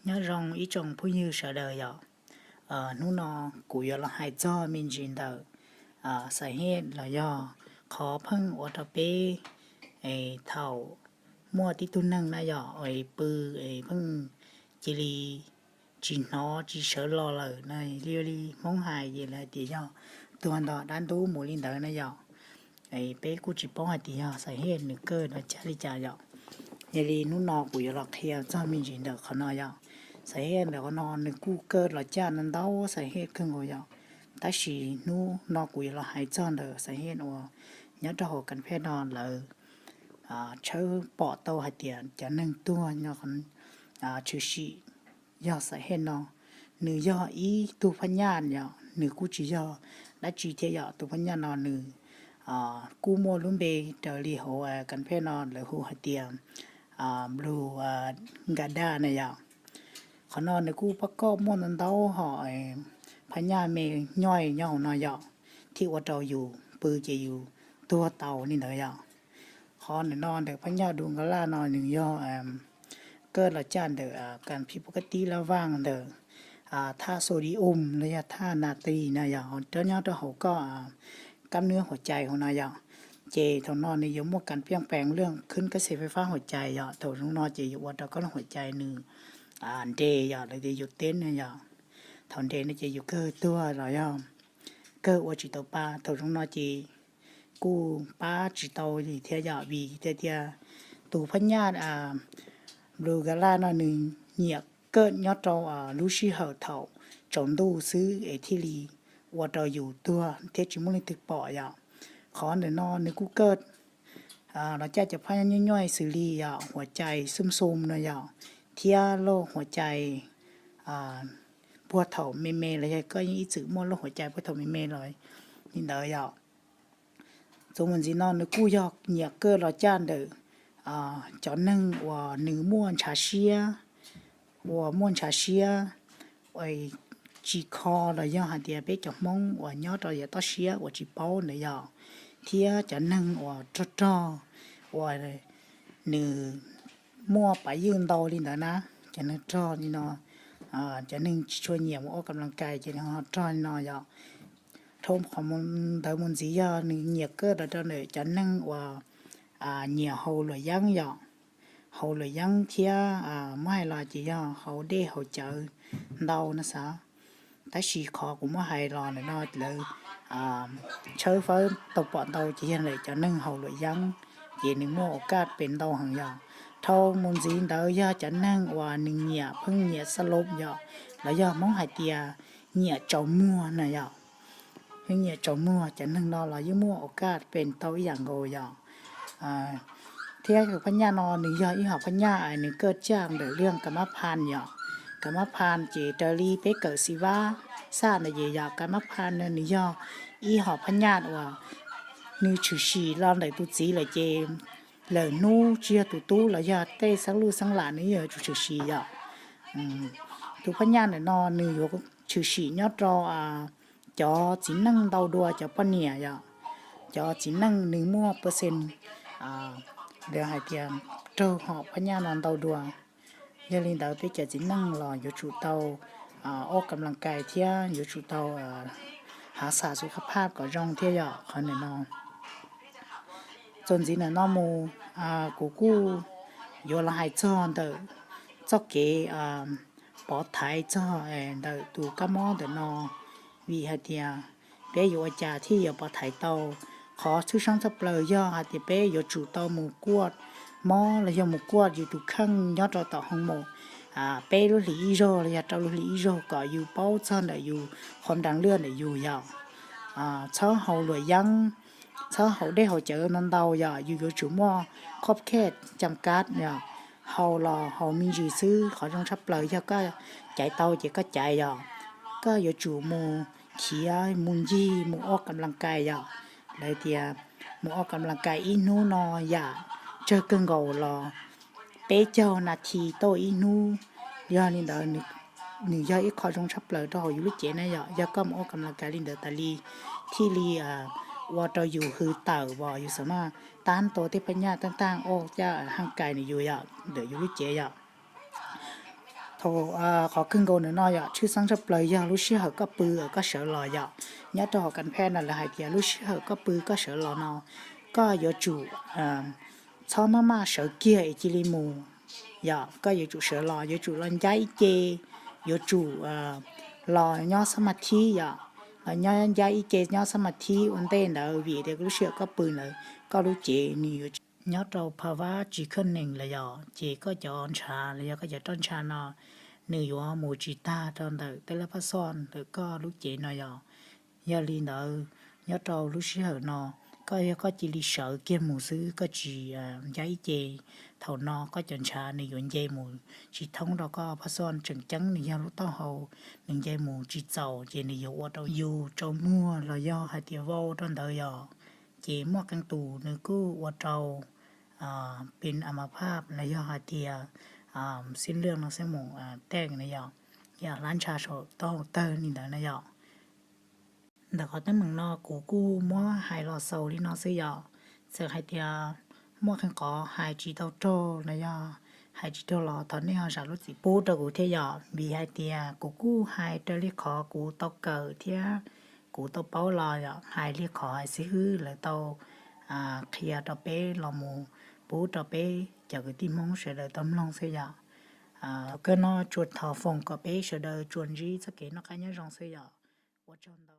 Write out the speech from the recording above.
Nyob zoo ib tsoom phooj ywg sawv daws yom. Hnub no kuv yuav los hais txog me ntsis ntawm xav hej los yog qhov pheej ua rau peb es thaum muaj tib tug neeg na yom, es pw es pheej cia li tsis hnov tsis sawv los lawm na, li li Hmoob hais ces lawv hais tias yog tuag nto dab ntub mus li ntawd na yom. Peb kuj tsis paub hais tias yog xav hej nws kaj los caj li cas yom. Yog li hnub no kuv yuav los qhia txog me ntsis ntawm qhov no yom. Xav hej ntawm qhov no nws kuj kaj los caj ntau ntau xav hej kawg nkaus yom. Tab sis hnub no kuv yuav los hais txog ntawm xav hej uas nyob rau hauv kas phej no lawv tshawb pom tau hais tias cov neeg tuag nyob tshwm sim yog xav hej no, nws yog ib tug phab nyaj yom, nws kuj tsis yog dab tsi thiab yom. Tus phab nyaj no nws kuj muaj lub npe raws li hauv kas phej no lawv hu hais tias Blue Gada na yom. Qhov no nws kuj pab koj muaj ntau ntau hom phab nyaj me nyuaj nyob hauv no yom, thiaj ua rau yus pw ces yus tuag tau li ntawd yom. Qhov ntawm no ntawm phab nyaj Blue Gada no nws yog kaj los caj ntawm kas phej pab koj tib lab vaj ntawm thaj sodium los yog thaj natri na yom, nyob rau hauv koj kab nwb huas cai hauv no yom. Ces thaum no nws yuav muaj kas pheej peev lwj khwb kab xes fais fab huas cai yom. Thaum zoo no ces yuav ua rau koj lub huas cai nws nres yom, lawv tias yus teb na yom. Thaum nres no ces yus kawg tuag los yog kawg ua tsis tau pa. Thaum zoo no ces kuj pab tsis tau li thiab yom, vim tias tias tus phab nyaj Blue Gada no nws nyiam kaj nyob rau lub sij hawm thaum tsaus ntuj xwb es thiaj li ua rau yus tuag thiab tsis muaj leej twg pom yom. Qhov ntawm no nws kuj kaj los caj cov phab nyaj nyuaj nyuaj xws li yom huas cai xum xum no yom, thiab lub huas cai puag thaum me me los yog koj yeej ib txwm muaj lub huas cai puag thaum me me los li ntawd yom. Txuas mus ntxiv no nws kuj yog nyiam kaj los caj ntawm cov neeg uas nws muaj ntshav siab, uas muaj ntshav siab tsis kho los yog hais tias peb cov Hmoob uas nyob rau yav toj siab uas tsis paub ntawd yom, thiab cov neeg uas rog rog uas nws muaj pav ywj ntau li ntawd na, cov neeg rog li no, cov neeg tsis tshua nyiam mus ua kas las kais ces nws ho rog li no yom. Dhau qhov ntawd mus ntxiv yog nws nyiam kaj los rau ntawm cov neeg uas nyiam haus luam yeeb yom, haus luam yeeb thiab muab hais los ces yog haus dej haus cawv ntau no xav. Tab sis qhov kuv muab hais los ntawm no lawv tshawb fawb tau pom ntau ces yog ntawm cov neeg haus luam yeeb, ces nws muaj ua kaj pes ntau heev yom. Dhau mus ntxiv ntawd yog cov neeg uas nws nyiam pheej nyiam xab lom yom, los yog Hmoob hais tias nyiam tsaus muag na yom. Pheej nyiam tsaus muag, cov neeg no los yeej muaj ua kaj pes tau ib yam nkaus yom. Thiab tus phab nyaj no nws yog ib hom phab nyaj nws kaj caj ntawm lub kas mab phan yom. Kas mab phan ces raws li peb kawm xi vab xaj ntawd ces yom, kas mab phan no nws yog ib hom phab nyaj uas nws tshwm sim los ntawm tus txiv lawm ces lawm hnub tsis yog tus tub los yog tej xeeb luj xeeb lam nws yeej yuav tsum tshwm sim yom. Tus phab nyaj ntawm no nws yuav tshwm sim nyob rau cov txiv neej ntau dua cov poj niam yom. Cov txiv neej nws muaj percent, lawv hais tias raug hom phab nyaj no ntau dua. Yog li ntawd peb cov txiv neej los yuav tsum tau ua kas las kais thiab yuav tsum tau hav xas xu khab phaj kom zoo thiab yom qhov ntawm no. Txuas ntxiv ntawm no mus, kuv kuj yuav los hais txog ntawm txoj kev pov thaiv txog ntawm tus kab mob ntawm no, vim hais tias peb yuav ua cas thiaj yuav pov thaiv tau. Qhov tshwj xeeb tshaj plaws yog hais tias peb yuav tsum tau mus kuaj mob los yog mus kuaj yus tus kheej nyob rau tom hoo mom peb lub hlis ib zaug los yog rau lub hlis ib zaug kom yus paub txog ntawm yus qhov nras lwj ntawm yus yom. Txhob haus luam yeeb, txhob haus dej haus cawv ntau ntau yom, yus yuav tsum muaj qhob khej cam kab yom. Haus los haus me ntsis xwb, qhov zoo tshaj plaws yog koj caiv tau ces koj caiv yom. Koj yuav tsum mus khiav mus ncig mus ua kas las kais yom. Lawv tias mus ua kas las kais ib hnub no yam tsawg kawg nkaus los peb caug nas this tau ib hnub. Yog li ntawd nws yog ib qho zoo tshaj plaws rau hauv yus lub cev na yom. Yog koj mus ua kas las kais li ntawd tas li thiaj li ua rau yus hws tawm uas yus xam maj tab tua tej phab nyaj tab tag ua caj haj kais nws yus yom ntawm yus lub cev yom. Thaum qhov kawg nkaus ntawm no yog tshwj xeeb tshaj plaws yog lub sij hawm koj pw uas koj sawv los yom. Nyob rau hauv kas phej no lawv hais tias lub sij hawm koj pw koj sawv los no, koj yuav tsum txhob maj maj sawv kiag es cia li mus yom. Koj yuav tsum sawv los, yuav tsum los ncab ib ce, yuav tsum los nyob xab mas thib yom, los nyob ncab ib ce nyob xab mas thib ua ntej ntawd, vim tias lub sij hawm koj pw ntawd koj lub cev nws yuav nyob rau pha vab tsis khawj nees los yom, ces koj cov ntshav los yog koj cov roj ntsha no nws yuav mus tsis tag rau ntawm tej lab phab xoj ntawm koj lub cev no yom. Yog li ntawd, nyob rau lub sij hawm no, koj yog koj cia li sawv kiag mus xwb, koj tsis ncab ib ce, thaum no koj cov ntshav nws yuav nce mus tsis thoob rau koj phab xoj. Tseem ceeb nws yog lub taub hau, nws nce mus tsis txaus ces nws yuav ua rau yus tsaus muag los yog hais tias vau rau ntawd yom. Ces muaj qee tus nws kuj ua rau pes a ma phaj los yog hais tias xib lwj no xab mus tej na yom, yog hlab ntsha saum taub hau tawg li ntawd na yom. Ntawm qhov teeb meem no kuv kuj muab hais los xaus li no xwb yom. Txawm hais tias muaj qee qhov hais tsis tau raug los yog hais tsis raug los thov nej ho zam lub txim pub rau kuv thiab yom, vim hais tias kuv kuj hais raws li qhov kuv tau kawm thiab kuv tau paub los yom, hais li qhov hais xib hwb lawv tau qhia rau peb los mus pub rau peb cov kwv tij Hmoob sawv daws tau mloog xwb yom. Thaum kawg no tsuas thov foom kom peb sawv daws tsuas ntsib txoj kev noj qab nyob zoo xwb yom. Ua tsaug ntau.